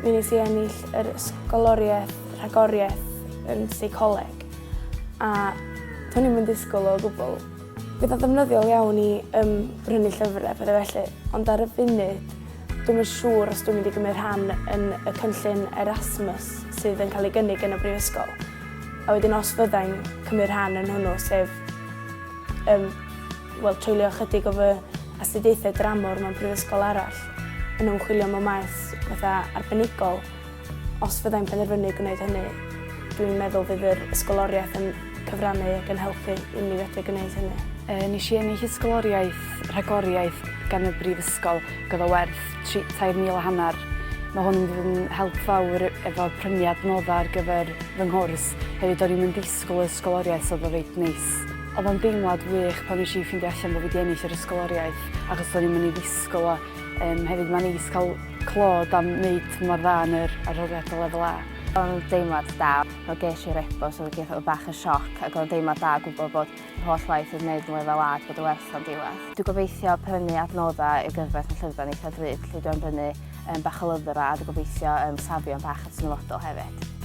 Mi wnes i ennill yr ysgoloriaeth rhagoriaeth yn seicoleg a do'n i'm yn disgwyl o gwbl. Fydd o'n ddefnyddiol iawn i um, brynu llyfrau a pethau felly, ond ar y funud dwi'm yn siŵr os dwi'n mynd i gymryd rhan yn y cynllun Erasmus sydd yn cael ei gynnig yn y brifysgol. A wedyn os fyddai'n cymryd rhan yn hwnnw, sef um, wel, treulio ychydig o fy astudiaethau dramor mewn prifysgol arall yn ymchwilio mewn maes fatha arbenigol, os fyddai'n penderfynu gwneud hynny, dwi'n meddwl fydd yr ysgoloriaeth yn cyfrannu ac yn helpu i mi fedru gwneud hynny. Yy nes i ennill ysgoloriaeth rhagoriaeth gan y brifysgol ac oedd o werth tri, 3,000 a hanner. Mae hwn yn mynd yn help fawr efo prynu adnoddau ar gyfer fy nghwrs. Hefyd o'n i'm yn disgwyl y ysgoloriaeth so oedd o reit neis. Oedd o'n deimlad wych pan nes i ffeindio allan bod fi 'di ennill yr ysgoloriaeth achos do'n i'm yn ei ddisgwyl o. Yym hefyd mae'n neis cael clod am wneud mor dda yn yr arholiadau lefel A. Oedd o'n deimlad da. Fel ges i'r e-bost oedd oedd bach yn sioc ac oedd o'n deimlad da gwybod bod yr holl waith oedd wneud yn lefel A bod o werth o'n diwedd. Dwi'n gobeithio prynu adnoddau i'r gyfraith, mae llyfrau'n eitha drud, felly dwi'n prynu um, bach o lyfrau a dwi'n gobeithio um, safio bach at y nyfodol hefyd.